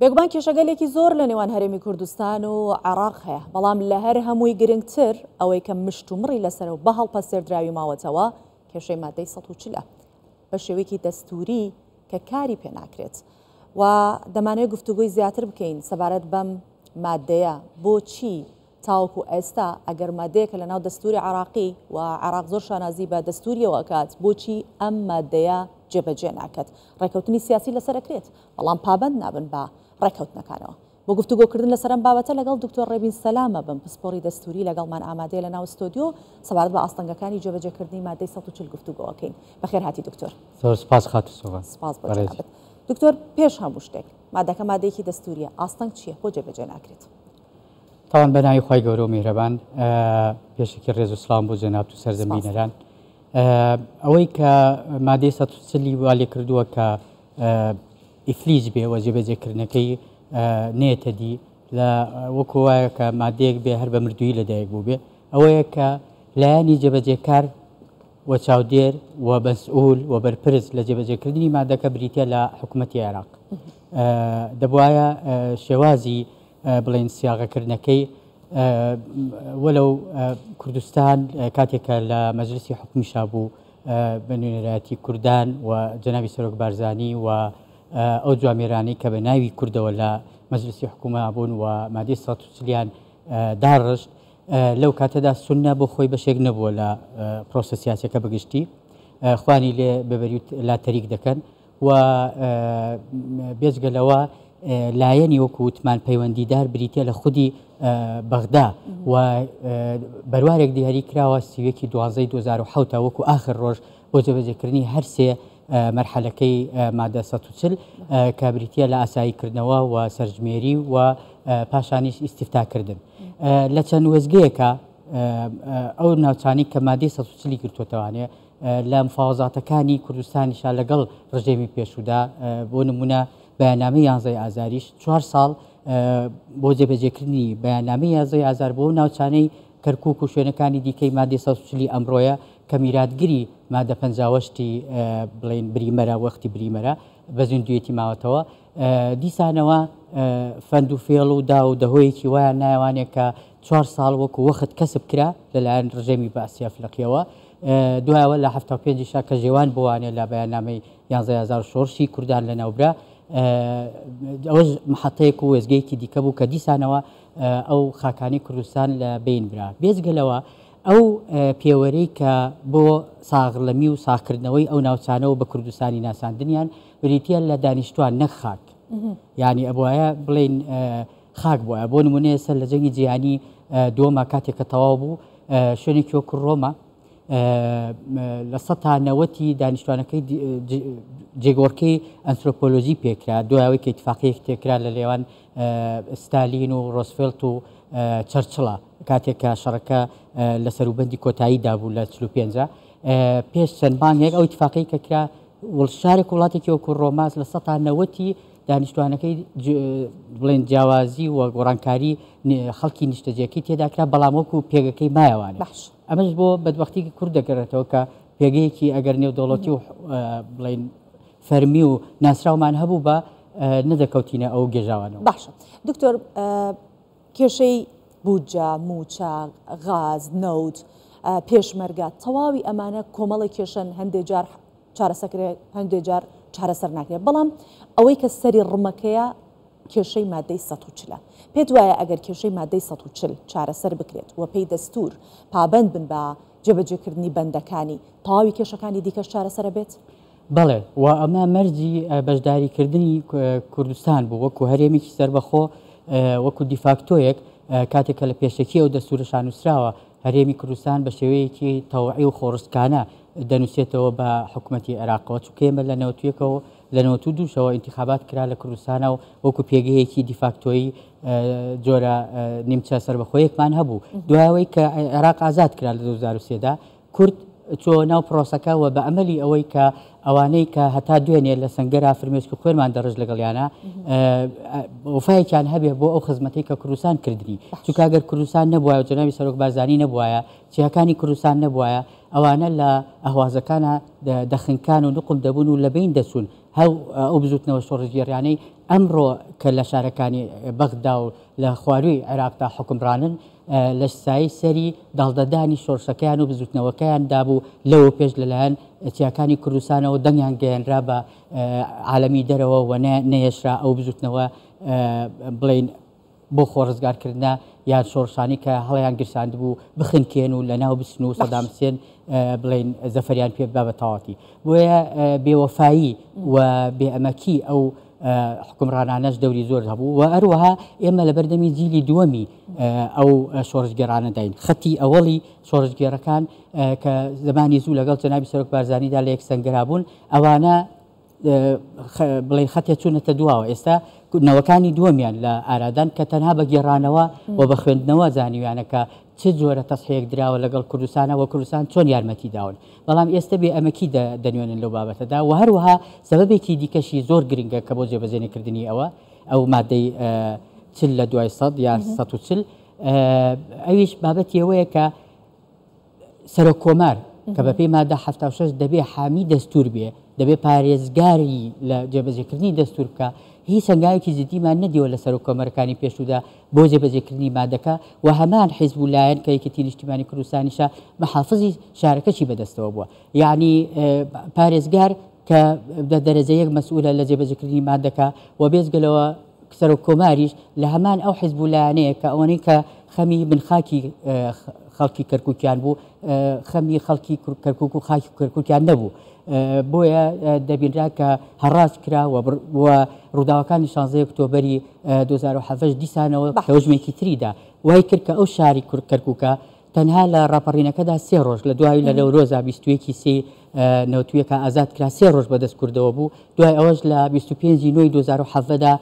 بێگومان کێشەگەلێکی زۆر لە نێوان هەرێمی کوردستان و عێراق هەیە، بەڵام لە هەر هەمووی گرنگتر ئەوەی کە مشتومڕی لەسەرە و بە هەڵپەسێردراوی ماوەتەوە کێشەی مادەی 140 ە بە شێوەیەکی دەستووری کە کاری پێ ناکرێت و دەمانەوێت گفتوگۆی زیاتر بکەین سەبارەت بەم مادەیە بۆچی تاوەکو ئێستا ئەگەر مادەیەکە لەناو دەستوری عێراقی و عێراق زۆر شانازی بە دەستوریەوە ئەکات بۆچی ئەم مادەیە جێبەجێ ناکەت؟ ڕێکەوتنی سیاسی لەسەر ئەکرێت بەڵام پابەند نابن بە ڕێکەوتنەکانەوە. بۆ گفتوگۆکردن لەسەر ئەم بابەتە لەگەڵ دکتۆر ڕێبین سەلامە بم پسپۆڕی دەستوری لەگەڵمان ئامادەیە لەناو ستۆدیۆ سەبارەت بە ئاستەنگەکانی جێبەجێکردنی مادەی 140 گفتوگۆ ئەکەین. بەخێرهاتی دکتۆر. زۆر سپاس خاتوو سۆڤان. سپاس بۆ جەنابت. دکتۆر پێش هەموو شتێک مادەکە مادەیەکی دەستوریە ئاستەنگ چییە بۆ جێبەجێ ناکرێت؟ تاوان بە ناوی خوای گەورە و میهرەبان پێشەکی ڕێز و سڵاوم بۆ جەنابت و سەرجەم بینەران. ئەوەی کە مادەی 140 وا لێ کردووە کە ئیفلیج بێ و جێبەجێکردنەکەی نێتە دی لە وەکو وایە کە مادەیەک بێ هەر بە مردووی لەدایک بوو بێ ئەوەیە کە لایەنی جێبەجێکار و چاودێر و مەسئول و بەرپرس لە جێبەجێکردنی مادەکە بریتە لە حکوومەتی عێراق دەبواە شێوازی بڵێین سیاغەکردنەکەی وەلو کوردستان کاتێک کە لە مەجلسی حکومیشا بوو بە نوێنەرایەتی کوردان و جەنابی سەرۆک بارزانی و ئەو جوامێرانەی کە بە ناوی کوردەوە لە مەجلسی حکوومە بوون و مادەی 140یان داڕشت لەو کاتەدا سوننە بۆ خۆی بەشێک نەبووە لە پرۆسە سیاسەکە بەگشتی خوانی لێ بەبەری لا تەریک دەکەن و بێجگە لەوە لایەنی وەکو وتمان پەیوەندیدار بریتە لە خودی بەغدا و بەروارێک دیاری کراوە سیوەکی دوازدەی 2007 وەکو ئاخر ڕۆژ بۆ جێبەجێکردنی هەرسێ مەرحەلەکەی مادە 140 کە بریتە لە ئاساییکردنەوە و سەرژمێری و پاشانیش ئیسیفتاکردن لە چەند وێزگەیەکە ئەو ناوچانی کە مادەی 140 گرتوتەوانێ لە مفاوەزاتەکانی کوردستانیشا لەگەڵ ڕژێمی پێشوودا، بۆ نموونە بەیاننامەی یانزەی ئازاریش چوار ساڵ بۆ جێبەجێکردنی بەیاننامەی یازدەی ئازار بۆ ناوچانەی کەرکووک و شوێنەکانی دیکەی مادەی 140 ئەمڕۆیە کە میراتگری مادە پەنجاوەشتی بڵێین بریمەرە وەختی بریمەرە بە زیندوویەتی ماوەتەوە دیسانەوە فەند و فێڵ و دا و دەهۆیەکی وایان نایوانێ کە چوار ساڵ وەکو وەخت کەسب کرا لەلایەن ڕژێمی بەعسی ئەفلەقیەوە دوایەوە لە 75 یشا کە ژێوان بوانێ لە بەیاننامەی یانزەی ئازار شۆڕشی کوردان لەناوبرا ئەوەش محەتەیەک و وێستگەیەکی دیکە بوو کە دیسانەوە ئەو خاکانی کوردستان لە بین برا بێجگە لەوە ئەو پێوەرەی کە بۆ ساغلەمی و ساغکردنەوەی ئەو ناوچانەوە بە کوردستانی ناساندنیان بریتە لە دانیشتوان نەک خاک یعنی ئەبواە بڵین خاک بوایە بۆ نمونە ئێستا لە جەنگی جیهانی دووەما کاتێک کە تەواو بوو شوێنێکی وەکو ڕۆما لە سەتا نەوەتی دانیشتوانەکەی جێگۆڕکەی ئەنترۆپۆلۆژی پێکرا دوایەوەی کە ئیتفاقیەک تێکرا لە لێوان ستالین و ڕۆزفێلت و چەرچڵە کاتێک کە شەڕەکە لە سەروبەندی کۆتایی دابوو لە 45 پێش چەند مانگێک ئەو ئیتفاقی کە کرا وڵ شارێک وڵاتێکی وەکو ڕۆماس لە سەتا نەوەتی دانیشتوانەکەی بڵێن جیاوازی و گۆڕانکاری خەڵکی نیشتەجێەکەی تێدا کرا بەڵام وەکو پێگەکەی مایەوانێ باش ئەمەش بۆ بەدبەختی کورد دەگەڕێتەوە کە پێگەیەکی ئەگەر نێودەوڵەتی و بڵێن فەرمی و ناسراومان هەبوو بە نەدەکەوتینە ئەو گێژاوانەوە. باشە دکتۆر کێشەی بودجە، مووچە، غاز، نەوت، پێشمەرگە، تەواوی ئەمانە کۆمەڵێک کێشەن هەندێ جار چارەسەکرێ هەندێ جار چارەسەر ناکرێت بەڵام ئەوەی کە سەری ڕمەکەیە کێشەی مادەی 140 پێت وایە ئەگەر کێشەی مادەی 140 چارەسەر بکرێت و پێی دەستور پابەند بن بە جێبەجێکردنی بەندەکانی تەواوی کێشەکانی دیکەش چارەسەرە بێت؟ بەڵێ و ئەمە مەرجی بەشداریکردنی کوردستان بوو وەکو هەرێمێکی سەربەخۆ وەکو دیفاکتۆیەک کاتێک کە لە پێشەکی ئەو دەستورەشا نووسراوە هەرێمی کوردستان بە شێوەیەکی تەوعی و خۆڕسکانە دەنووسێتەوە بە حکوومەتی عێراقەوە چونکە ئێمە لە نەوەتویەکەوە لە نەوەتو دووشەوە ئینتیخابات کرا لە کوردستانە و وەکو پێگەیەکی دیفاکتۆیی جۆرە نیمچە سەربەخۆیەکمان هەبوو دوایەوەی کە عێراق ئازاد کرا لە 2023 دا کورد چۆوە ناو پرۆسەکە و بە ئەمەلی ئەوەی کە ئەوانەی کە هەتا دوێنێ لە سەنگەرا فرمێسک و خوێنمان دەڕژ لەگەڵیانە وفایەکیان هەبێ بۆ ئەو خزمەتەی کە کوردستان کردنی چونکە ئەگەر کوردستان نەبوایە و جەنابی سەرۆک بارزانی نەبوایە چیاکانی کوردستان نەبوایە ئەوانە لە ئەهوازەکانە دەخنکان و نقم دەبوون و لەبین دەچوون هەو ئەو بزوتنەوە شۆڕشگێڕیانەی. ئەمڕۆ کە لە شارەکانی بەغدا و لە خوارووی عێراقدا حوکمڕانن لە سایەی سەری داڵدەدانی شۆڕشەکەیان و بزووتنەوەکەیان دابوو، لەوە پێش لەلایەن چیاکانی کوردستانەوە دەنگیان گەیەنرا بە عالەمی دەرەوە و نەهێشرا ئەو بزووتنەوە بڵێین بۆ خۆ ڕزگارکردنە یان شۆڕشانی کە هەڵیان گرساندبوو بخنکێن و لەناو بچن و سەدام حسێن بڵێین زەفەریان پێ ببا بە تەواوەتی. بۆیە بێوەفایی و بێئەمەکی ئەو حوکمڕانانەش دەوری زۆر هەبوو و هەروەها ئێمە لە بەردەمی جیلی دووەمی ئەو شۆڕشگێڕانەداین. خەتی ئەوەڵی شۆڕشگێڕەکان کە زمانی زوو لەگەڵ جەنابی سەرۆک بارزانیدا لە یەک سەنگەرا بوون، ئەوانە بڵێن خەتێ چوونەتە دواوە، ئێستا نەوەکانی دووەمیان لە ئارادان کە تەنها بە گێڕانەوە و بە خوێندنەوە زانیویانە کە چ جۆرە تەسحیەک دراوە لەگەڵ کوردستانە و کوردستان چۆن یارمەتی داون، بەڵام ئێستە بێ ئەمەکی دەنوێنن لەو بابەتەدا و هەروەها سەبەبێکی دیکەشی زۆر گرنگە کە بۆ جێبەجێنەکردنی ئەوە ئەو مادەی 40 لە دوای 100 یا 140 ئەویش بابەتی ئەوەیە کە سەرۆک کۆمار کە بەپێی مادە 76 دەبێ حامی دەستور بێ، دەبێ پارێزگاری لە جێبەجێکردنی دەستور بکا، هیچ هەنگاوێکی جدیمان نەدیوە لە سەرۆک کۆمەرەکانی پێشوودا بۆ جێبەجێکردنی مادەکە و هەمان حیزب و لایەن کە یەکێتی نیشتیمانی کوردستانیشە محافزی شارەکەشی بەدەستەوە بووە، یەعنی پارێزگار کە بە دەرەجە یەک مەسئولە لە جێبەجێکردنی مادەکە و بێجگە لەوە سەرۆک کۆماریش لە هەمان ئەو حیزب و لایەنەیە کە ئەوەنەی کە خەمی بن خاکی خەڵکی کەرکوکیان بوو خەمی خەڵکی کەرکوک و خاکی کەرکوکیان نەبوو. بۆیە دەبینرا کە هەڕاج کرا و ڕووداوەکانی 16 ئۆکتۆبەری 2017 دیسانەوە تەوژمێکی تریدا وای کرد کە ئەو شاری کەرکوکە تەنها لە ڕاپەڕینەکەدا سێ ڕۆژ لە دوای لە نەورۆزا 21 سی نەوتویەکە ئازاد کرا سێ ڕۆژ بەدەست کوردەوە بوو دوای ئەوەش لە 25 نۆی 2017 دا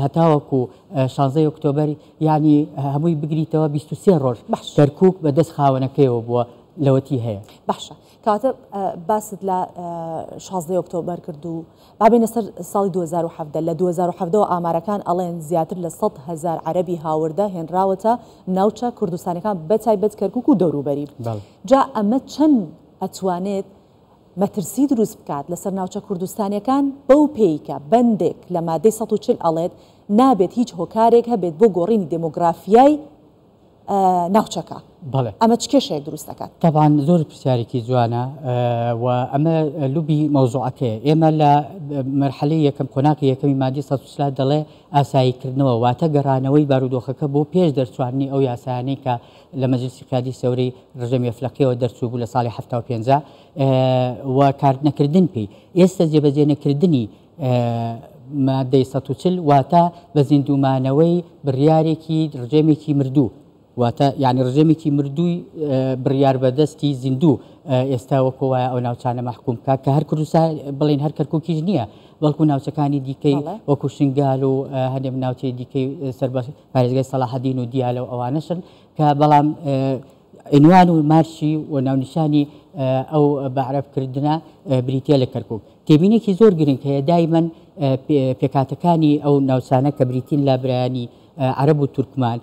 هەتاوەکو 16 ئۆکتۆبەر یعنی هەمووی بگریتەوە 23 ڕۆژ کەرکوک بەدەست خاوەنەکەیەوە بووە لەوەتی هەیە. باشە کەواتە باست لە 16 ئۆکتۆبەر کرد و با بێینە سەر ساڵی 2017 لە 2017 ەوە ئامارەکان ئەڵێن زیاتر لە 100 هەزار عەرەبی هاوردە هێنراوەتە ناوچە کوردستانەکان بە تایبەت کەرکوک و دەوروبەری جا ئەمە چەند ئەتوانێت مەترسی دروست بکات لەسەر ناوچە کوردستانیەکان بەو پێی کە بەندێک لە مادەی 140 ئەڵێت نابێت هیچ هۆکارێک هەبێت بۆ گۆڕینی دێمۆگرافیای ناوچەکە. بەڵێ. ئەمە چ کێشەیەک دروست دەکات؟ تەبعەن زۆر پرسیارێکی جوانە و ئەمە لوبی مەوزوعەکەیە. ئێمە لە مەرحەلەی یەکەم قۆناغی یەکەمی مادەی 140 دەڵێ ئاساییکردنەوە واتە گەڕانەوەی بارودۆخەکە بۆ پێش دەرچواندنی ئەو یاسایانەی کە لە مەجلسی قیادی سەورەی ڕژێمی ئەفلەقیەوە دەرچوو بوو لە ساڵی 75 و کارنەکردن پێی ئێستا جێبەجێ نەکردنی مادەی 140 واتە بە زیندوومانەوەی بڕیارێکی ڕژێمێکی مردوو واتە یعنی ڕژێمێکی مردووی بڕیار بەدەستی زیندوو ئێستا وەکۆ وایە ئەو ناوچانە مەحکوم بکات کە هەر کوردستان بڵێن هەر کەرکوکیش نییە بەڵکو ناوچەکانی دیکەی وەکو شنگال و هەندێک ناوچەی دیکەی سەر بە پارێزگای سەڵاحەدین و دیالە و ئەوانەشن کە بەڵام عنوان و مارشی و ناونیشانی ئەو بە عەرەبکردنە بریتییە لە کەرکوک. تێبینێکی زۆر گرنگ هەیە دایمەن پێکهاتەکانی ئەو ناوچانە کە بریتین لە برایانی عەرەب و تورکمان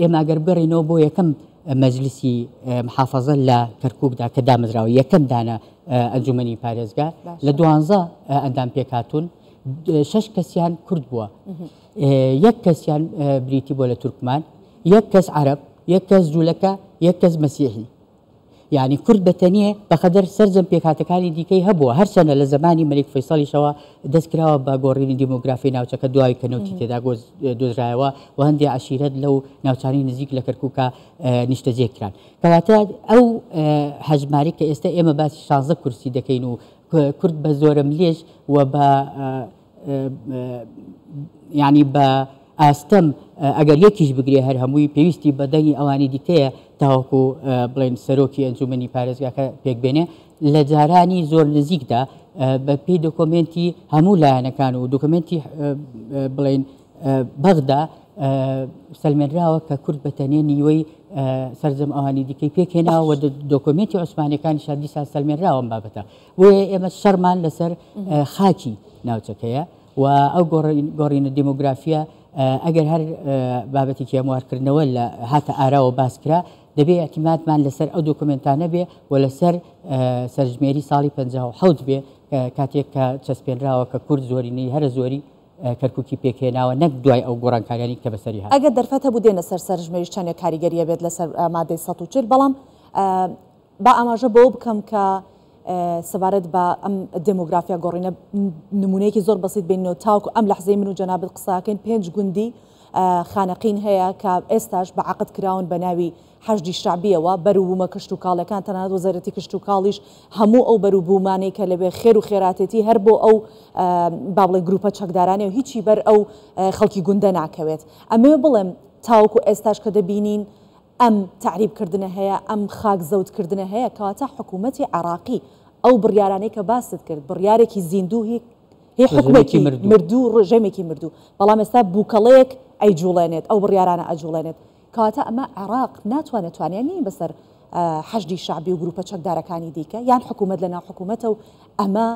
ئێمە گەر بگەڕێینەوە بۆ یەکەم مەجلیسی محافەزە لە کەرکوکدا کە دامەزراوە یەکەم دانە ئەنجومەنی پارێزگا لە دوانزە ئەندام پێکهاتوون شەش کەسیان کورد بووە یەک کەسیان بریتی بووە لە تورکمان یەک کەس عەرەب یەک کەس جوولەکە یەک کەس مەسیحی یانی کورد بە تەنیێ بەقەدەر سەرجەم پێکهاتەکانی دیکەی هەبووە، هەرچەندە لە زەمانی مەلیک فەیسەڵیشەوە دەست کراوە بە گۆڕینی دیمۆگرافی ناوچەکە دوای کە نەوتی تێدا دۆزرایەوە و هەندێ عەشیرەت لەو ناوچانەی نزیک لە کەرکووکا نیشتەجێ کران. کەواتە ئەو هەژمارەی کە ئێستا ئێمە باسی 16 کورسی دەکەین و کورد بە زۆرەملێش و بە یانی بە ئاستەم ئەگەر یەکیش بگرێ هەر هەمووی پێویستی بە دەنگی ئەوانی دیکەیە تاوەکو بڵێن سەرۆکی ئەنجومەنی پارێزگاکە پێک بێنێ لە جارانی زۆر نزیکدا بە پێی دۆکۆمێنتی هەموو لایەنەکان و دۆکۆمێنتی بڵێن بەغدا سەلمێنراوە کە کورد بە تەنێ نیوەی سەرجەم ئەوانی دیکەی پێکهێناوە و دۆکۆمێنتی عوسمانیەکانیش دیسان سەلمێنراوە ئەم بابەتە. بۆیە ئێمە شەڕمان لەسەر خاکی ناوچەکەیە و ئەو گۆڕینە دیمۆگرافیە ئەگەر هەر بابەتێکی هەموارکردنەوە لە هاتە ئاراوە باس کرا دەبێ ئیعتیمادمان لەسەر ئەو دۆکۆمێنتانە بێ و لەسەر سەرژمێری ساڵی 57 بێ کاتێک کە چەسپێنراوە کە کورد زۆرینەی هەرە زۆری کەرکوکی پێکهێناوە نەک دوای ئەو گۆڕانکاریانی کە بەسەری هات. ئەگەر دەرفەت هەبوو دێنە سەر سەرژمێریش چەندێک کاریگەری ئەبێت لەسەر مادەی 140، بەڵام با ئاماژە بەوە بکەم کە سەبارەت بە ئەم دێمۆگرافیا گۆڕینە نمونەیەکی زۆر بەسیت بینەوە تاوکو ئەم لەحزەی من و جەنابت قساکەین پێنج گوندی خانەقین هەیە کە ئێستاش بە عەقد کراون بە ناوی حەشدی شەعبیەوە، بەروبوومە کشتوکاڵیەکان، تەنانەت وەزارەتی کشتوکاڵیش هەموو ئەو بەروبوومانەی کە لەوێ خێر و خێراتێتی هەر بۆ ئەو با بڵێین گروپە چەکدارانەیە و هیچی بەر ئەو خەڵکی گوندە ناکەوێت. ئەمەوێ بڵێم تاوەکو ئێستاش کە دەبینین ئەم تەعریب کردنە هەیە، ئەم خاک زەوت کردنە هەیە، کەواتە حکوومەتی عێراقی ئەو بڕیارانەی کە باست کرد بڕیارێکی زیندوو هی هی حکومێکی مردوو، ڕژێمێکی مردوو، بەڵام ئێستا بووکەڵەیەک ئەیجوڵێنێت، ئەو بڕیارانە ئەجوڵێنێت. کەواتە ئەمە عێراق ناتوانێت توانای نییە بەسەر حەشدی شەعبی و گروپە چەکدارەکانی دیکە یان حکوومەت لەناو حکوومەتە و ئەمە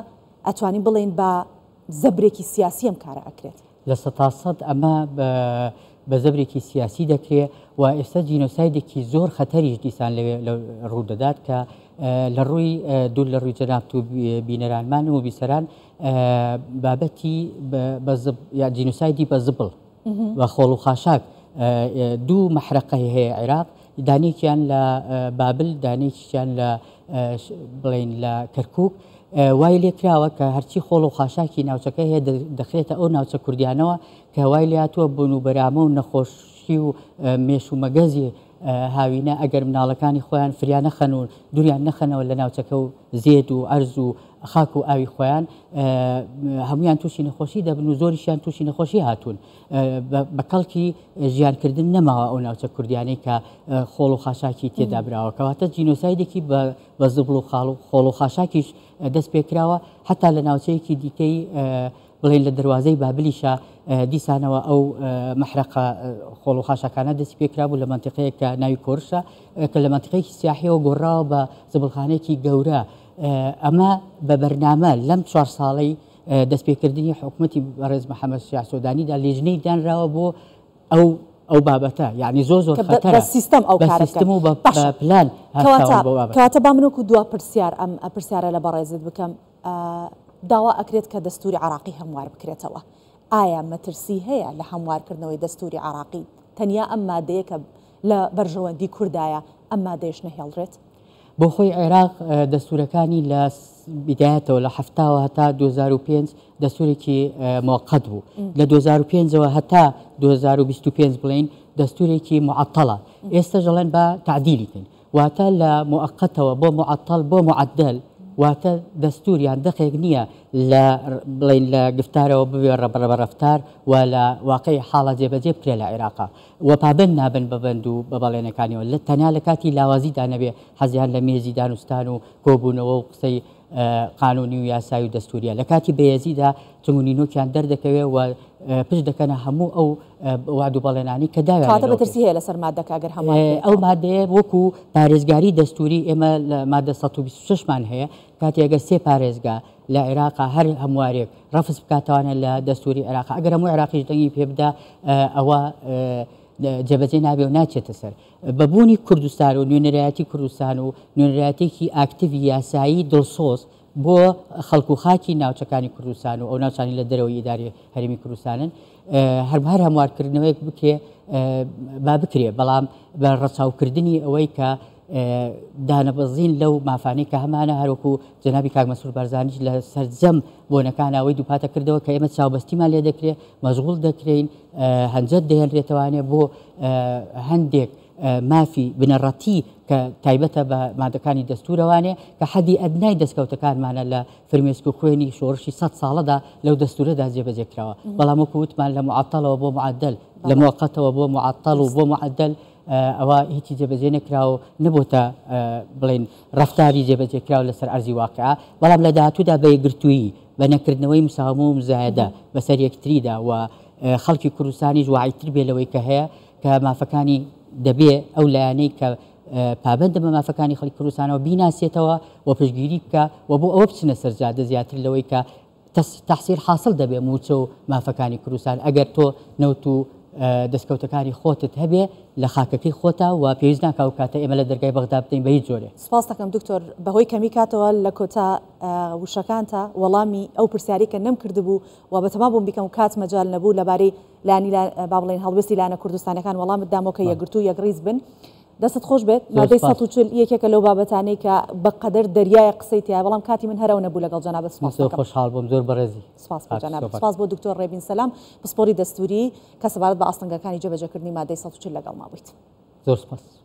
ئەتوانین بڵێین بە زەبرێکی سیاسی ئەم کارە ئەکرێت. 100% ئەمە بە زەبرێکی سیاسی دەکرێ و ئێستا جینۆسایدێکی زۆر خەتەریش دیسان لەوێ ڕوو دەدات کە لە ڕووی دوور لە ڕووی جەنابت و بینەرانمان و بیسەران بابەتی یا جینۆسایدی بە زبڵ و خۆڵ و خاشاک دوو مەحرەقەی هەیە عێراق دانێکیان لە بابل دانێکیان لە بڵین لە کەرکک وای لێکراوە کە هەرچی خۆڵ و خاشاکی ناوچەکە هەیە دەخرێتە ئەو ناوچە کوردیانەوە کە وای لاتوە بوون و بەرامە و نەخۆشی و مێش و مەگەزی هاوینە ئەگەر مناڵەکانی خۆیان فریا نەخەن و دوریان نەخەنەوە لە ناوچەکە و زێد و ئەرز و خاک و ئاوی خۆیان هەمویان تووشی نەخۆشی دەبن و زۆریشیان تووشی نەخۆشی هاتوون بە کەڵکی ژیانکردن نەماوە ئەو ناوچە کوردیانەی کە خۆڵ و خاشاکی تێدا براوە کەواتە جینۆسایدێکی بە زبڵ و خاڵ و خۆڵ و خاشاکیش دەست پێکراوە حتا لە ناوچەیەکی دیکەی بڵێن لە دەروازەی بابلیشە دیسانەوە ئەو مەحرەقە خۆڵ و خاشاکانە دەستی پێکرابوو لە مەنتیقەیەک کە ناوی کۆرشە کە لە مەنتیقەیەکی سیاحیەوە گۆڕاوە بە زبڵخانەیەکی گەورە ئەمە بە بەرنامە لەم چوار ساڵەی دەستپێکردنی حکومەتی بەڕێز محەممەد شیاع سۆدانیدا لیژنەی دانراوە بۆ ئەو ئەو بابەتە یعنی زۆر زۆر خەتەرە سیستەم ئەو بە سیستم و بە پلان کەواتە با من وەکو دوا پرسیار ئەم پرسیارە لە بەڕێزت بکەم داوا ئەکرێت کە دەستوری عراقی هەموار بکرێتەوە ئایا مەترسی هەیە لە هەموارکردنەوەی دەستوری عراقی تەنیا ئەم مادەیە کە لە بەرژەوەندی کوردایە ئەم مادەیش نەهێڵرێت؟ بۆ خۆی عێراق دەستورەکانی لە بیدایەتەوە لە حەفتاوە هەتا 2005 دەستورێکی موقت بوو لە 2005ەوە هەتا 2025 بڵین دەستورێکی معطلە ئێستا ژەڵێن بە تعدیلی کەین واتە لە موقتەوە بۆ معطل بۆ معدل واتە دەستور یان دەقێک نییە لە بڵین لە گفتارەوە ببێ ڕەبڕە بە ڕەفتار و لە واقعی حاڵە جێبەجێ بکرێ لە عێراقا و پابەند نابن بە بەند و بە بەڵێنەکانیەوە لە تەنیا لە کاتی لاوازیدا نەبێ حەزیان لە مێزی دانوستان و کۆبوونەوە و قسەی قانونی و یاسایی و دەستوریە لە کاتی بەیەزیدا چنگ و نینۆکیان دەردەکەوێ و پشت دەکەنە هەموو ئەو وعد و بەڵێنانی کە داویانە کەواتە مەترسی هەیە لەسەر مادەکە ئەگەر هەموار بکرێتەوە. ئەو مادەیە وەکو پارێزگاری دەستوری ئێمە لە مادە 126 مان هەیە کاتێ ئەگەر سێ پارێزگا لە عێراقا هەر هەموارێک ڕەفز بکاتەوانە لە دەستوری عێراق ئەگەر هەموو عێراقیش دەنگی پێ بدا ئەوە جێبەجێ نابێ و ناچێتە سەر بە بوونی کوردستان و نوێنەرایەتی کوردستان و نوێنەرایەتێکی ئاکتیڤی یاسایی دڵسۆز بۆ خەڵک و خاکی ناوچەکانی کوردستان و ئەو ناوچانی لە دەرەوەی ئیداری هەرێمی کوردستانن هەر هەر هەموارکردنەوەیەک بکرێ با بکرێ بەڵام بە ڕەچاوکردنی ئەوەی کە دانەبەزین لەو مافانەی کە هەمانە هەروەکو جەنابی کاک مەسرور بارزانیش لە سەرجەم بۆنەکان ئەوەی دووپاتە کردەوە کە ئێمە چاوبەستیمان لێ دەکرێ مەشغوڵ دەکرێین هەنجەت دەهێنرێتەوانێ بۆ هەندێک مافی بنەڕەتی کە تایبەتە بە مادەکانی دەستورەوانێ کە حەدی ئەدنای دەستکەوتەکانمانە لە فرمێسک و خوێنی شۆڕشی سە ساڵەدا لەو دەستورەدا جێبەجێ کراوە بەڵام وەکو وتمان لە معەتەڵەوە بۆ معەدەل لە موقتەوە بۆ معەتەڵ و بۆ معەدەل ئەوە هیچی جێبەجێ نەکراوە و نەبۆتە بڵێین ڕەفتاری جێبەجێکراو لەسەر ئەرزی واقیع، بەڵام لە داهاتوودا بە یەکگرتوویی، بە نەکردنەوەی مساومە و مزایەدە بەسەر یەکتریدا و خەڵکی کوردستانیش واعیتر بێ لەوەی کە هەیە کە مافەکانی دەبێ ئەو لایەنەی کە پابەندە بە مافەکانی خەڵکی کوردستانەوە بیناسێتەوە و پشتگیری بکا و بۆ ئەوە بچنە سەر جادە زیاتر لەوەی کە تەحسیل حاسڵ دەبێ مووچە و مافەکانی کوردستان ئەگەر تۆ نەوت و دەستکەوتەکانی خۆتت هەبێ لە خاکەکەی خۆتا و پێویست ناکا ئەو کاتە ئێمە لە دەرگای بەغدا بدەین بە هیچ جۆرێ. سپاست دەکەم دکتۆر، بەهۆی کەمی کاتەوە لە کۆتا وشەکانتا وەڵامی ئەو پرسیارەی کە نەمکردبوو و بەتەما بووم بیکەم و کات مەجال نەبوو لەبارەی لایەنی با بڵێین هەڵوێستی لایەنە کوردستانیەکان وەڵامت دامەوە کە یەکگرتوو و یەکڕیز بن. دەستت خۆش بێت. زۆر مادەی سپاس. 140 یەکێکە لەو بابەتانەی کە بە قەدەر دەریایەک قسەی تیایە بەڵام کاتی من هەر ئەو نەبوو لەگەڵ جەنابت من سپاست زۆر دەکەم. خۆشحاڵ بووم زۆر بەڕێزی سپاس بۆ کاک جەنابت. سۆفەر. سپاس بۆ دکتۆر ڕێبین سەلام کە سەبارەت بە ئاستەنگەکانی جێبەجێکردنی مادەی 140 لەگەڵما بوویت. زۆر سپاس.